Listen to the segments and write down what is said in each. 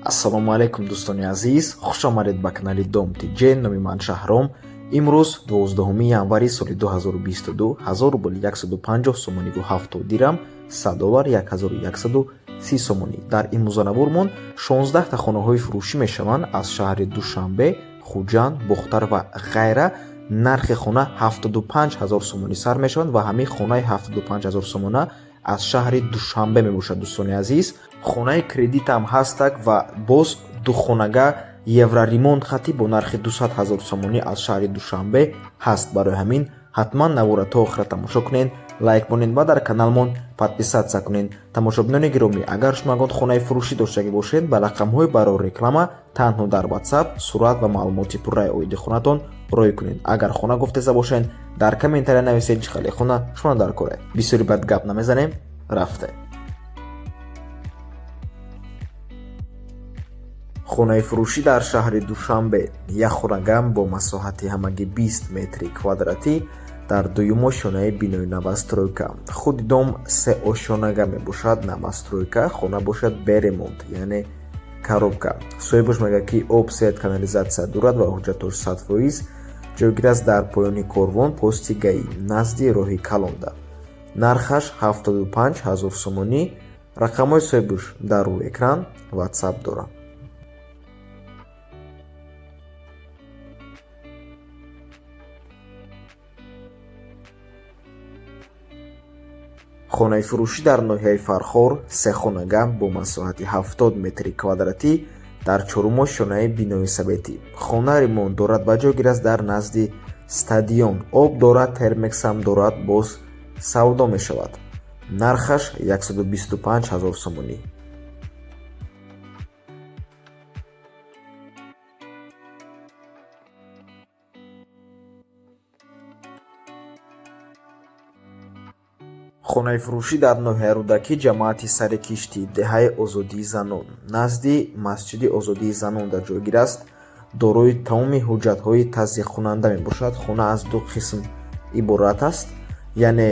Ассалому алайкум, дӯстони азиз, хуш омадед ба канали Дом ТЖ. Номи ман Шаҳром. Имрӯз 12 январи соли 2022, 1000 рубл 150 сомониву 70 дирам, 100 доллар 1130 сомонӣ. Дар имрӯзанавормон 16 та хонаҳои фурӯшӣ мешаванд аз шаҳри Душанбе, Хуҷанд, Бохтар ва ғайра. Нархи хона 75 ҳазор сомонӣ сар мешаванд ва ҳамин хонаи 75 ҳазор сомона аз шаҳри Душанбе мебошад. Дӯстони азиз, хонаи кредитам ҳастак ва боз духонага евроремонт хати бо нархи 200 ҳазор сомонӣ аз шаҳри Душанбе ҳаст. Барои ҳамин ҳатман навора то охира тамошо кунед, лайк монед ва дар каналмон подписаться кунед. Тамошобинони гиромӣ, агар шумо ягон хонаи фурӯшӣ доштагӣ бошед, ба рақамҳои барои реклама танҳо дар WhatsApp сурат ва маълумоти пурраи оиди хонатон рой кунед. Агар хона гуфтеса бошед, дар комментария нависед, чӣ хеле хона шумо дар коре. Бисёри бад гап намезанем, рафте. Хонаи фурӯшӣ дар шаҳри Душанбе, як хонагам бо масоҳати ҳамагӣ 20 метри квадратӣ дар дуюм ошёнаи бинои новостройка. Худи дом се ошёнага мебошад, новостройка, хона бошад бе ремонт, яъне коробка. Соҳибаш мегӯяд, ки об, свет, канализатсия дорад ва ҳуҷҷатош 100%. Ҷойгир аст дар поёни корвон, пости ГАИ, назди роҳи калонда. Нархаш 75 ҳазор сомонӣ. Рақамҳои соҳибаш дар рӯи экран, WhatsApp дорад. Хонаи фурӯшӣ дар ноҳияи Фархор, сехонага бо масоҳати 70 метри квадратӣ дар чорум ошёнаи бинои советӣ. Хона ремонт дорад ва ҷойгир аст дар назди стадион. Об дорад, термексам дорад, боз савдо мешавад. Нархаш 125 ҳазор сомонӣ. Хонаи фурӯшӣ дар ноҳияи Рӯдакӣ, ҷамоати Сари Киштӣ, деҳаи Озодии занон, назди масҷиди Озодии занон дар ҷойгир аст. Дорои тамоми ҳуҷҷатҳои тасдиқкунанда мебошад. Хона аз ду қисм иборат аст, яъне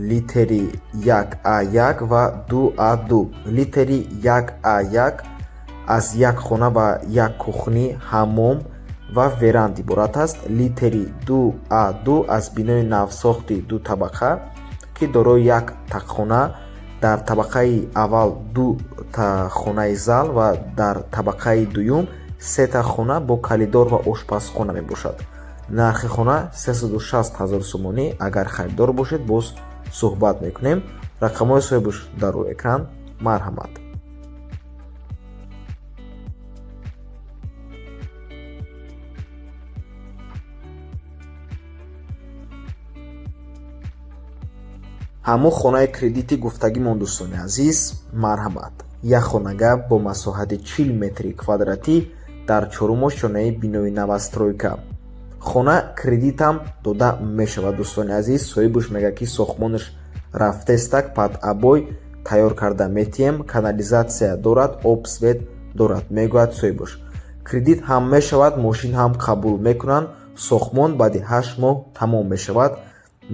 литери 1А1 ва 2А2. Литери 1А1 аз як хона ва як кухни, ҳаммом ва веранд иборат аст. Литери 2А2 аз бинои навсохти дутабақа, ки дорои як тақхона, дар табақаи аввал ду та хонаи зал ва дар табақаи дуюм сета хона бо калидор ва ошпазхона мебошад. Нархи хона 360 ҳазор сомонӣ. Агар харидор бошед, боз суҳбат мекунем. Рақамҳои соҳибаш дар рӯи экран, марҳамат. Ҳамон хонаи кредити гуфтагимон, дӯстони азиз, марҳамат. Як хонага бо масоҳати 40 метри квадратӣ дар чорум ошёнаи бинои новостройка. Хона кредитам дода мешавад, дӯстони азиз. Соҳибаш мегӯяд, ки сохтмонаш рафтестак, под обой тайёр карда метиҳем, канализатсия дорад, об, свет дорад, мегӯяд соҳибаш. Кредит ҳам мешавад, мошин ҳам қабул мекунанд. Сохтмон баъди 8 моҳ тамом мешавад.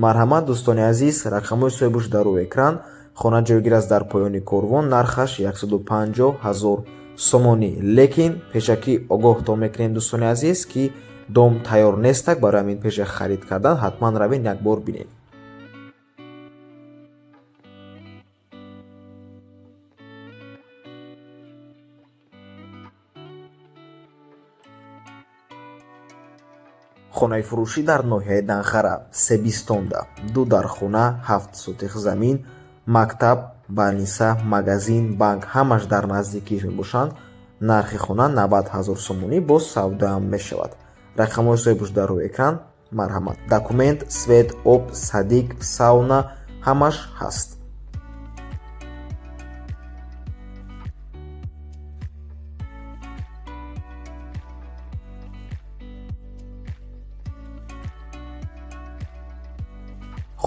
Марҳамат, дӯстони азиз, рақамҳои соҳибаш дар рӯи экран. Хона ҷойгир аст дар поёни корвон, нархаш 150 ҳазор сомонӣ. Лекин пешакӣ огоҳтон мекунем, дӯстони азиз, ки дом тайёр нестак. Барои ҳамин пеша харид кардан ҳатман равед, як бор бинед. Хонаи фурӯшӣ дар ноҳияи Данғара, Себистонда, ду дархона, 7 сотих замин, мактаб, больница, магазин, банк ҳамаш дар наздикиш мебошанд. Нархи хона 90 ҳазор сомонӣ, боз савдоам мешавад. Рақамҳои соҳибаш дар рӯи экран, марҳамат. Документ, свет, об, садик, сауна ҳамаш ҳаст.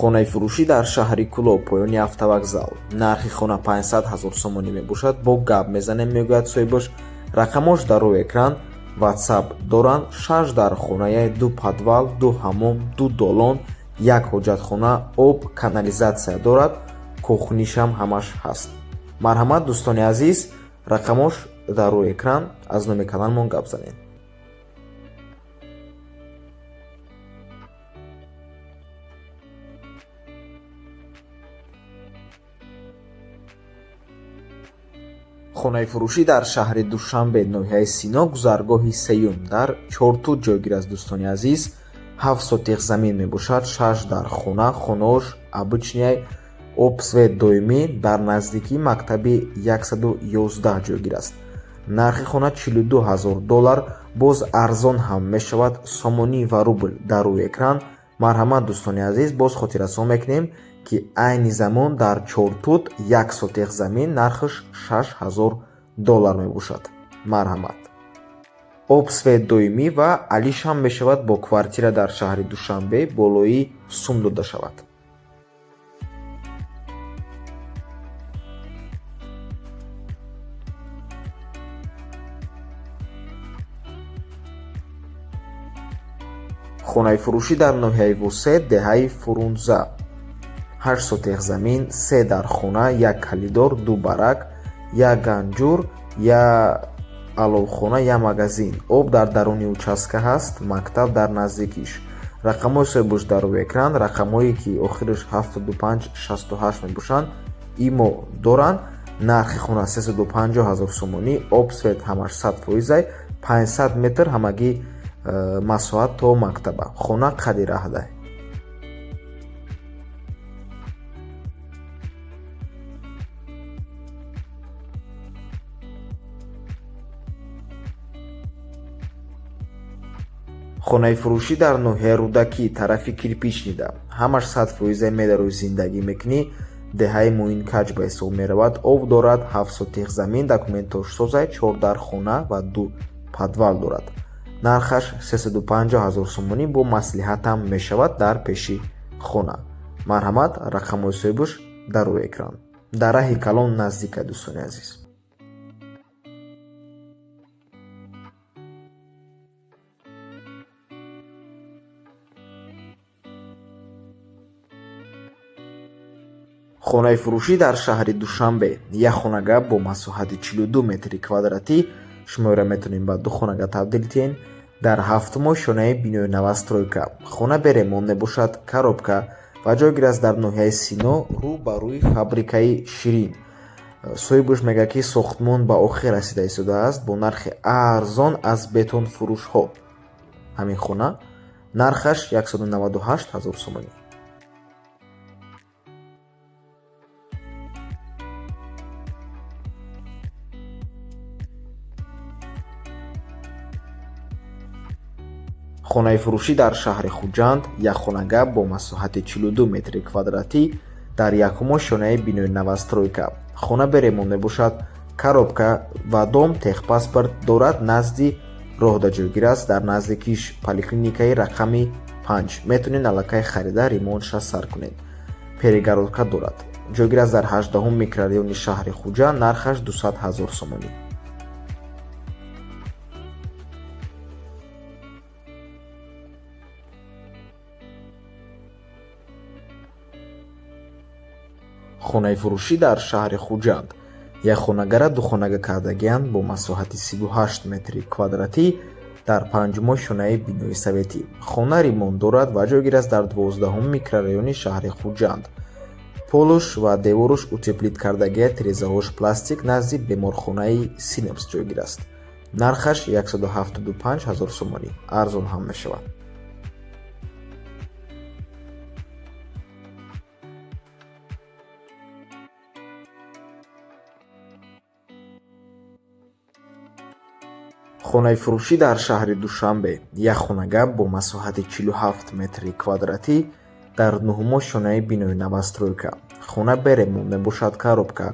Хонаи фурӯшӣ дар шаҳри Кӯлоб, поёни автовокзал. Нархи хона 500 ҳазор сомонӣ мебошад, бо гап мезанем, мегӯяд соҳибаш. Рақамҳош дар рӯи экран, WhatsApp доранд. Шаш дар хонаяи ду подвал, ду ҳаммом, ду долон, як ҳоҷатхона, об, канализатсия дорад, кухнишам ҳамаш ҳаст. Марҳамат, дӯстони азиз, рақамҳош дар рӯи экран, аз номи каналмон гап занед. Хонаи фурӯшӣ дар шаҳри Душанбе, ноҳияи Сино, гузаргоҳи сеюм, дар Чортут ҷойгир аст, дӯстони азиз. 7 сотих замин мебошад, 6 дар хона, хонаош обычный, об, свет доимӣ, дар наздикии мактаби 111 ҷойгир аст. Нархи хона 42 ҳазор доллар, боз арзон ҳам мешавад. Сомонӣ ва рубл дар рӯи экран. Марҳамат, дӯстони азиз, боз хотиррасон мекунем, ки айни замон дар Чортут 1 сотих замин нархаш 6 ҳазор доллар мебошад. Марҳамат. Об, свет доимӣ ва алиш ҳам мешавад бо квартира дар шаҳри Душанбе, болои сум дода шавад. Хонаи фурӯшӣ дар ноҳияи Восе, деҳаи Фурунза, 8 сотих замин, 3 дар хона, 1 калидор, 2 барак, 1 ганҷур, 1 аловхона, 1 магазин. Об дар даруни участка ҳаст, мактаб дар наздикиш. Рақамҳои соҳибош дар рӯи экран, рақамҳое ки охираш 75 68 мебошанд, имо доранд. Нархи хона 350 ҳазор сомонӣ, об, свет ҳамаш 100%, 500 метр ҳамагӣ масоҳат то мактаба. Хона қади раҳдай. Хонаи фурӯшӣ дар ноҳияи Рӯдакӣ, тарафи Кирпичнида, ҳамаш 100% медарои зиндагӣ мекунӣ. Деҳаи Муинкаҷ ба ҳисоб меравад. Об дорад, 7 сотих замин, документош созай, 4 дар хона ва 2 подвал дорад. Нархаш 350 ҳазор сомонӣ, бо маслиҳатам мешавад дар пеши хона. Марҳамат, рақамҳои соҳибош дар рӯи экран. Дар раҳи калон наздика, дӯстони азиз. Хонаи фурӯшӣ дар шаҳри Душанбе, як хонага бо масоҳати 42 метри квадратӣ, шуморо метавонем ба 2 хонага табдил диҳем. Дар ҳафтумо шонаи бинои новостройка. Хона беремон мебошад, коробка ва ҷойгир аст дар ноҳияи Сино, рӯ ба рӯи фабрикаи Ширин. Соҳибаш мегӯяд, ки сохтмон ба охир расида истодааст бо нархи арзон аз бетонфурӯшҳо. Ҳамин хона нархаш 198 ҳазор сомонӣ. Хонаи фурӯшӣ дар шаҳри Хуҷанд, як хонага бо масоҳати 42 метри квадратӣ, дар якумо шонаи бинои новостройка. Хона беремон мебошад, коробка ва дом техпаспорт дорад, назди роҳда ҷойгир аст, дар наздикиш поликлиникаи рақами 5. Метавонед аллакай харида ремонтша сар кунед. Перегородка дорад. Ҷойгир аст дар 18 микрорайони шаҳри Хуҷанд, нархаш 200 ҳазор сомонӣ. Хонаи фурӯшӣ дар шаҳри Хуҷанд, як хонагара 2 хонага кардагианд бо масоҳати 38 метри квадратӣ, дар панҷумо шонаи бинои советӣ. Хона ремонт дорад ва ҷойгир аст дар 12 микрорайони шаҳри Хуҷанд. Полуш ва деворуш утеплит кардагия, тирезаҳош пластик, назди беморхонаи Синапс ҷойгир аст. Нархаш 175 ҳазор сомонӣ, арзон ҳам мешавад. Хонаи фурӯшӣ дар шаҳри Душанбе, як хонага бо масоҳати 47 метри квадратӣ, дар нуҳумо шонаи бинои новостройка. Хона беремон мебошад, коробка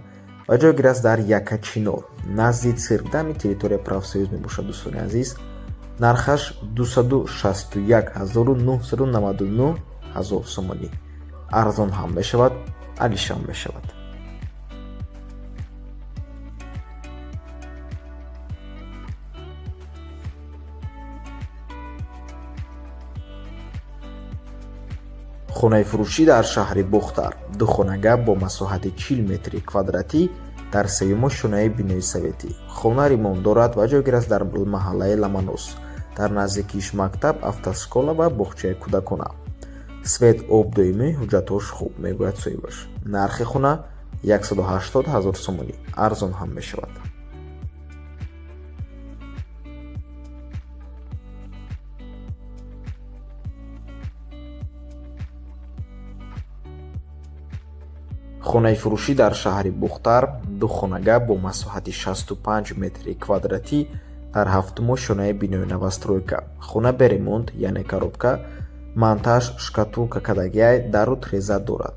ва ҷойгир аст дар Якачинор, назди цирк, дами территория профсоюз мебошад, дӯстони азиз. Нархаш 261 999 ҳазор сомонӣ. Арзон ҳам мешавад, алишам мешавад. Хонаи фурӯшӣ дар шаҳри Бохтар, 2 хонага бо масоҳати 40 метри квадратӣ, Дар сеюм ошёнаи бинои советӣ. Хона ремонт дорад ва ҷойгир аст дар маҳаллаи Ламанос. Дар наздикиш мактаб, автошкола ва боғчаи кӯдакона. Свет, об доимӣ, ҳуҷҷатҳош хуб, мегӯяд соҳибаш. Нархи хона 180 ҳазор сомонӣ, арзон ҳам мешавад. Хонаи фурӯшӣ дар шаҳри Бухтар, духонага бо масоҳати 65 метри квадратӣ дар ҳафтум ошёнаи бинои новостройка. Хона бе ремонт, яъне коробка, монтаж, штукатурка кардагиай, дару треза дорад.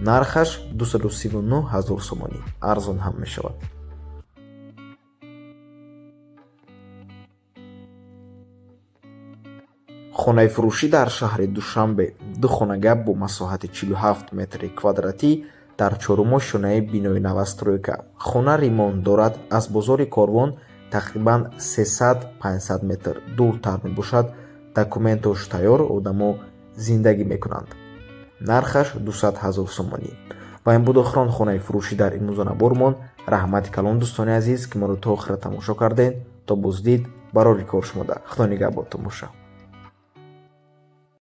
Нархаш 239 ҳазор сомонӣ, арзон ҳам мешавад. Хонаи фурӯшӣ дар шаҳри Душанбе, духонага бо масоҳати 47 метри квадратӣ дар чорум ошёнаи бинои новостройка. Хона ремонт дорад, аз бозори Корвон тақрибан 300-500 метр дуртар мебошад. Документош тайёр, одамо зиндагӣ мекунанд. Нархаш 200 ҳазор сомонӣ. Ва ин буд охирон хонаи фурӯшӣ дар имрӯза набормон. Раҳмати калон, дӯстони азиз, ки моро то охира тамошо кардед. То боздид, барори кор шумода. Худо нигаҳбонтон боша.